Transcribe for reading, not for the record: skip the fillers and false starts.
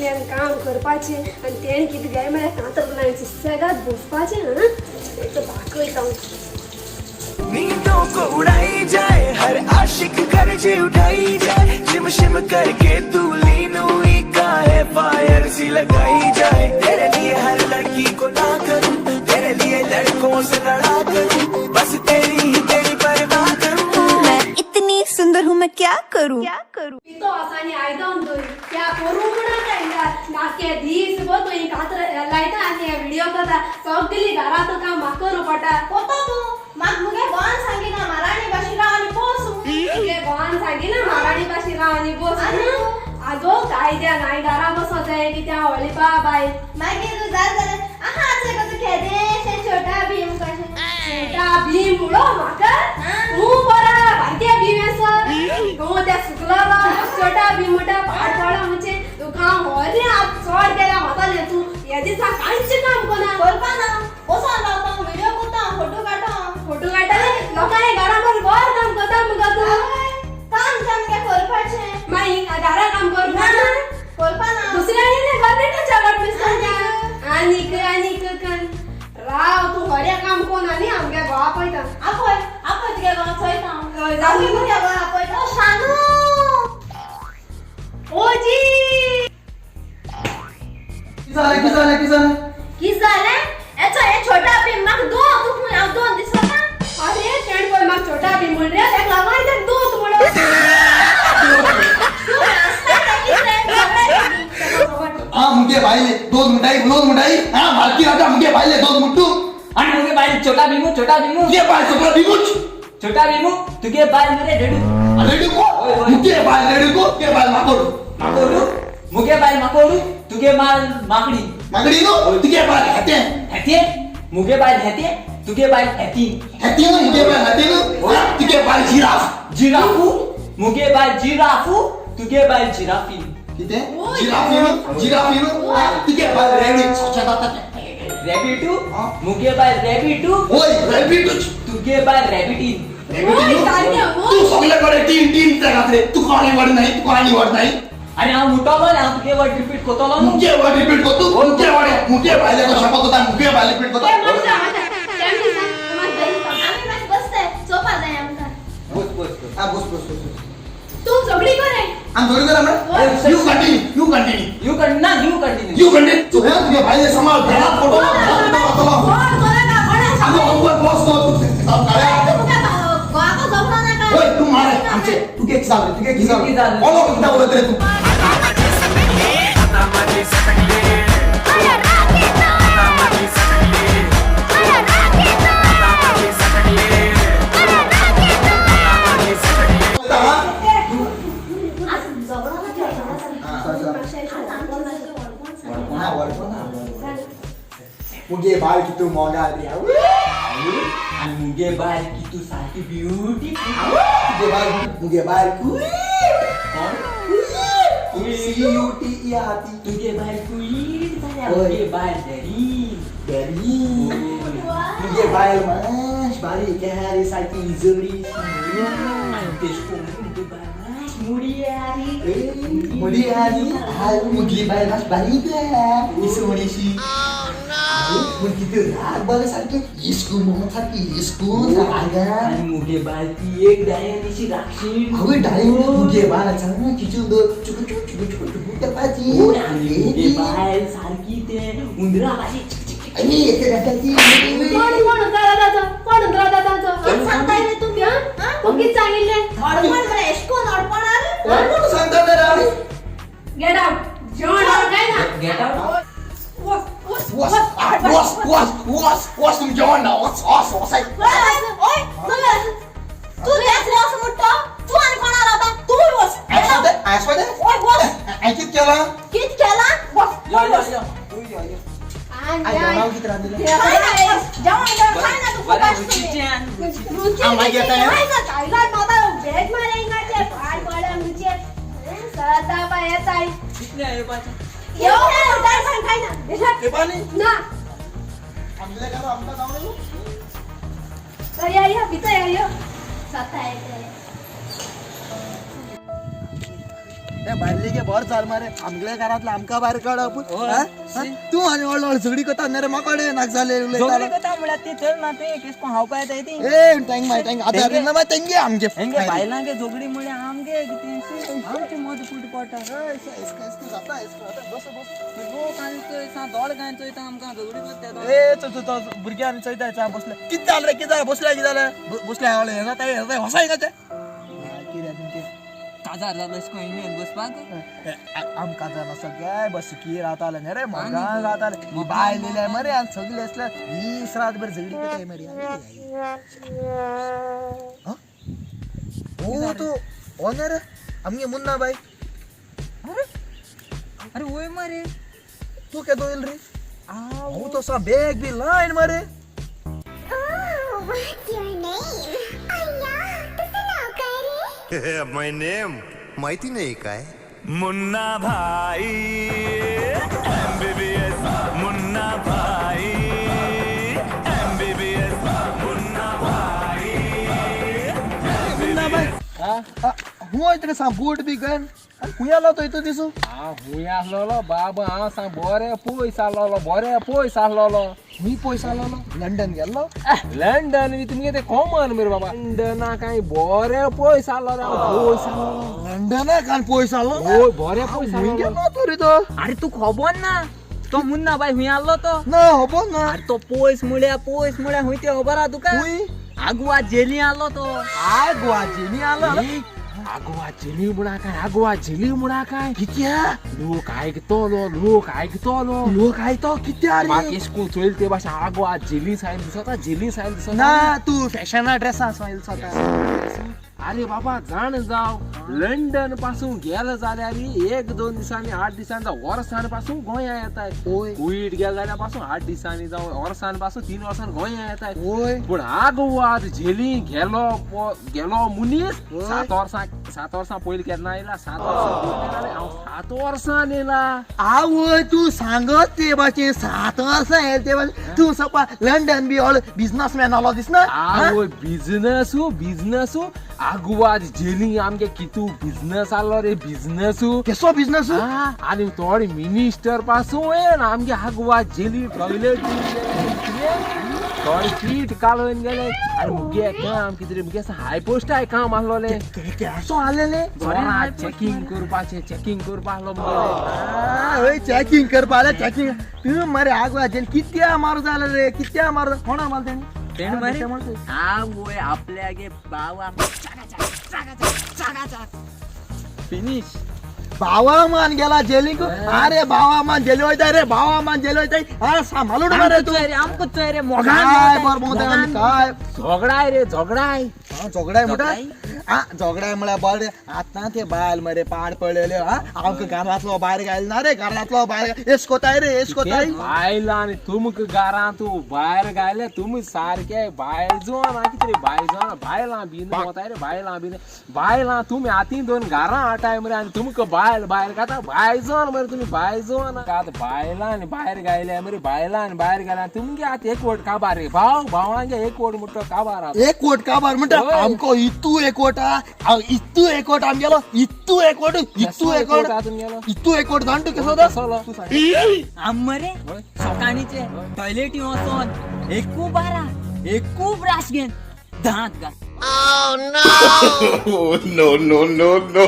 बसलें काम करपाचें आनी तेणें कितें जाय म्हळ्यार कांतर लायन सुसेगाद बसपाचें. हां, एक दाखयता हांव. नींदों को उड़ाई जाए, हर आशिक कर्जे उठाई जाए, शिम शिम करके तू लीन हुई का है फायर सी लगाई जाए। तेरे लिए हर लड़की को ना करूं, तेरे लिए लड़कों से लड़ा करूं, बस तेरी ही तेरी परवाह करूं। मैं इतनी सुंदर हूँ, मैं क्या करूँ, क्या करूँ? पितो आसा आनी आयदन थंय त्या करूं म्हणा तांकां नाके दीस भर थंय कातर लायता आनी व्हिडियो करता. सगळी घरांत काम म्हाका करूं पडटा. कोता तूं म्हाका मुगे गोवान सांगिना म्हाराणी भाशेन राव आनी बस. तुगे गोवान सांगिना म्हाराणी भाशेन राव आनी बस. आगो कायद्यान हांवें घरा बसो जाय कित्या व्हडली बाय. मागीर तूं जाल जाल्यार आहा चोय कसो खेदेशें छोटा भीम कशें. छोटा भीम म्हणो म्हाका. तूं बरा बारक्या भीम आसा, तूं त्या सुकलो छोटा भीम म्हणटा. पाड पडला म्हणजे तुका हांव व्हडलें आत चड केल्या म्हाका. तूं ह्या दिसा कांयच काम करना. करपा ना, बसोन रावता, व्हिडिओ करता, फोटो काडटा. फोटो काडटाले लोकांनी घरा बरोबर घर काम करता मुगो तूं. काम सामकें करपाचें. मागीर घरा काम करपा ना. करपा ना. दुसऱ्यांनी घर चगट मिसता आनीक आनीक कन राव तूं हऱ्या काम कोण आनी आमगे घोवा पळयता. आपय आपय तुगे गोवा चोयता. हय, जावं. तुगे गोवा आपयता. ओ शानू. ओजी. किती झालं, किती झालं, किती झालं? कित जालें? येचो हे छोटा भीम म्हाका दोन तुका म्हूण हांव दोन दिसता. अरे तेण पळय म्हाका छोटा भीम म्हण रे, तेका लागून तें दूत म्हणून. तूं हांसता कितें झगडे. हा मुगे बायले दोन मिठाई, दोन मिठाई. हा भारती राजा मुगे बायले दोन मुट्टू. आणि मुगे बायल छोटा भीमू, छोटा भीमू. मुगे बाय सगळं बिमुच. छोटा भीमू, तुगे बायल मरे रेडू. रेडू को मुगे बाय, रेडू को मुगे बाय माकोड. माकोडू, मुगे बायल माकोडू, तुगे बायल माकडी. मागडी नो तुगे बाय हाते. हेते, मुगे बायल हेते, तुगे बायल हेती. हाती नो मुगे बाय हाते नो तुगे बाय जिराफ. जिराफू, मुगे बायल जिराफू, तुगे बायल जिराफी. किती जिराफी नो, जिराफी नो तुगे बाय रेडी स्वच्छता. रॅबिटू. हा? मुगे बायल रॅबिटू. ओय रॅबिटूच. तुगे बायल रॅबिटीन. तू सगळ्याकडे टीन टीन त्या घातले. तू कोणी वड नाही, तू कोणी वड नाही. आणि हांव मुटोलो आनी हांव तुगे वर्ड रिपीट करतलो न्हू. मुगे वड रिपीट करतो. मुगे वड मुगे बायले कशा करता, मुगे बायले रिपीट करता. आमी मातशें बसताय चोवपा जाय आमकां. बस बस बस. हा, बस बस बस बस. तूं झगडी करे. आम थोडी करा madam. You continue, you continue. You कन ना, you continue. You continue. तू हे तुझ्या भाईले सांभाळ, घरात फोटो घरात फोटो. कोण कोणाक कोणाक. आम्ही होमवर्क बॉस तो तू हिसाब काढा. तूं मुगे गोवाको झगडो नाका. ओय तू मारे आमचे. तू के हिसाब रे, तू के हिसाब. किती झालं? कोण किती बोलत रे तू? झगडो नाका. मुगे बाल की तू मोगा रे. आणि मुगे बायल की तू सारखी ब्युटीफुल. मुगे बाल, मुगे बाल. कोण? सी यू टी ई हाती. तुगे बायल क्वीट जाल्या. होय. मुगे बायल डेरी. बेरी. मुगे बायल माश बारीक रे, सारकी जडी. आणि तेश कोण मुगे बायल माश मुडी आरी. मुडी आली हाय. मुगली बायल माश बारीक इसवणीशी. पूण किती राग बरें, सारकी इस्कून म्हणून सारकी इस्कून रागान. आणि मुगे बायल ती एक डायनीची राक्षीण. आवय डाळी मुगे बायल सांग चिचून दवर, चुकू चुकू चुकू चुकू चुकू करपाची. होय, आणि मुगे बायल सारखी ते उंदरा भाशेन चिक चिक चिक. आनी येते धाडटाची. कोण कोण उतरा दादाचो, कोण उतरा दादाचो? कित सांगताय रे तुमी? तूं कित सांगिल्लें? अडपण म्हळ्यार एश कोन अडपणार. कोण सांगता तर आमी? Get out. जेवण काय ना. Get out. वस वस. वस वस वस वस वस. तुम जेवण ना, वस वस वस. ओय तूं तेच रे असो म्हणटा. तूं आनी कोणा रावता? तूं बस. आसपादे. ओय बस. कित केला? कित केला? बस. यो यो यो. जेवणाव कित रांदिलें? जेवण जेवण खाय ना तूं. बरें, फुकट. रुचीचें आनी रुचीचें. आ, मागीर येता हें? बॅग मारे हिंगाचे पाड पडले आमचे सता पाय येताय. कितले येवपाचें? येव दार खाय ना. ते पाणी ना. आमले का आमचा जाऊ. या या भितर या या. सता येते. ते भायले गे बर चाल मारे आमगेल्या घरांतले आमकां भायर काडप. हा? हा? तूं आनी व्हडलो व्हडलो झगडी करता न्ही रे, म्हाका कडेन नाक जाले झगडी करता म्हळ्यार ती चल ना तुवें केस कोण हांव पळयताय ती. ए thank my thank आतां ना माय तेंगे आमगे. हेंगे बायलांगे झगडी म्हळ्यार आमगे कितें आमचे मद फूट पडटा. बस बस. लोक आनी चोयता दोळे काय चोयता आमकां झगडी करता. ए चल चल चल, भुरग्यांनी चोयता चा बसले. कितें जालें रे, कितें जालें? बसले कितें जालें? बसले हांव हें जाता हें जाता वसाय का ते कितें तुमचें? काजार जालो अशें खंय न्हय बसपाक. आमकां जाणा सगळे बसकी रावताले न्ही रे, मगान रावताले. ही बायल येयल्या मरे आनी सगळे असले दीस रात बरे झगडी करताय मरे. हा? ओ तो ओ न्ही रे आमगे मुन्ना बाई. अरे अरे वय मरे. तूं केदो येयल रे? हांव तो सा बॅग बी लायन मरे. What's your name? अय्या, तुझं नाव काय रे? माय नेम माहिती नाही काय? मुन्ना भाई एमबीबीएस, मुन्ना भाई एमबीबीएस, मुन्ना भाई. मुन्ना बाई हूं वयता सा बूट बी घेवन आनी खूंय आलो तो इतू दिसू? हांव खूंय आसलेलो बाबा, हांव सांग बरे पयस आसलेलो, बरे पयस आसलेलो. खूंय पयस आसलेलो? लंडन गेल्लो? लंडन बी तुमगे ते कॉमन मरे बाबा. लंडना कांय बरे पयस आसलो रे हांव, पयस आसलेलो. लंडनाक आनी पयस आसलो? हय, बरे पयस खूंय आसलेलो. गेल्लो तो रे तो? अरे तूं खबर ना तो मुन्ना बाय हुंय आसलो तो? ना खबर ना. अरे तो पयस म्हळ्यार पयस म्हळ्यार हुंय ते खबर आहा तुका? खूंय? आगवा जेली आसलो तो. आगवा जेली आसलो? आगवा झेली म्हणा काय, आगवा झेली म्हणा काय. कित्या? लोक आयकतलो, लोक आयकतलो. लोक आयतो कित्या रे? म्हाका स्कूल चोयल ते भाशेन आगवा झेली सायल दिसता, झेली सायल दिसता. ना तूं फॅशना ड्रेसा स्वायल स्वता. अरे बाबा जाण जाव, लंडन पासून गेलो जाल्यार 1-2 दिसांनी 8 दिसांनी जावं वर्सान पासून गोंया येताय. ओय. कुईट गेलो जाल्यार पासून 8 दिसांनी जावं वर्सान पासून 3 वर्सान गोंया येताय. ओय. पूण आगवाद झेली गेलो गेलो मनीस ओय. 7 वर्सां, 7 वर्सां पयलीं केन्ना येयला? 7 वर्सां पयलीं हांव 7 वर्सां येयला. आवय तूं सांगत ते भाशेन 7 वर्सां येयले ते भाशेन तूं Sapa London be all businessman आलो दिसना? आवय बिजनसू बिजनसू आगवाद झेली आमगे कितू बिजनस आसलो रे, बिजनसू. केसो बिजनस? आनी थोडे मिनिस्टर पासून आमगे आगवाद झेली टॉयलेट थोडे पीठ कालोवन गेले. आनी मुगे काम कितें रे, मुगे हाय पोस्टाय काम आसलोले. केसो आसलेले? चॅकिंग करपाचें, चॅकिंग करपा आसलो मुगेले. हय चॅकिंग करपा आसलें, चॅकिंग. तूं मरे आगवा झेली कित्या मारू जालें रे, कित्या मारू? कोणा मारलें तेणी? तेणें मरे आवय आपल्यागे बावा फिनीश. भावा मान गेला जेलीक. अरे भावा मान जेली वयता रे, भावा मान जेली वयता. हा सांबाळून मरे तूं. आमकां चोय रे मोगान काय बरं भोंवता आमी काय? झगडाय रे झगडाय. हा झगडाय म्हणटा? हा झगडाय म्हळ्यार बरें आतां ते बायल मरे पाड पडलेले. हा आमकां घरांतलो भायर घायल ना रे, घरांतलो भायर एश कोताय रे, एश कोताय. बायलां आनी तुमकां घरां तूं भायर घायले तुमी सारके बायल जुवान कितें रे, बायल जुवान बायलां बीन वताय रे, बायलां बीन बायलां तुमी हातीन दोन घरां हाटाय मरे आनी तुमकां बायल भायर घाता. बायल जुवान मरे तुमी, बायल जुवान आतां बायलां आनी भायर घायले मरे, बायलां आनी भायर घायले तुमगे आतां एक वट काबार रे भाव, भावांगे एक वट म्हणटा काबार आतां. एक वट काबार म्हणटा? आमकां इतू एक वट आ, इतू एक वट आमगेलो, इतू एक वट, इतू एक वट, इतू एक वट जाण तूं केसो तो? आम मरे सकाळीचे टॉयलेटी वचोन एकू बारा एकू ब्रश घेन दांत घास. No no no no.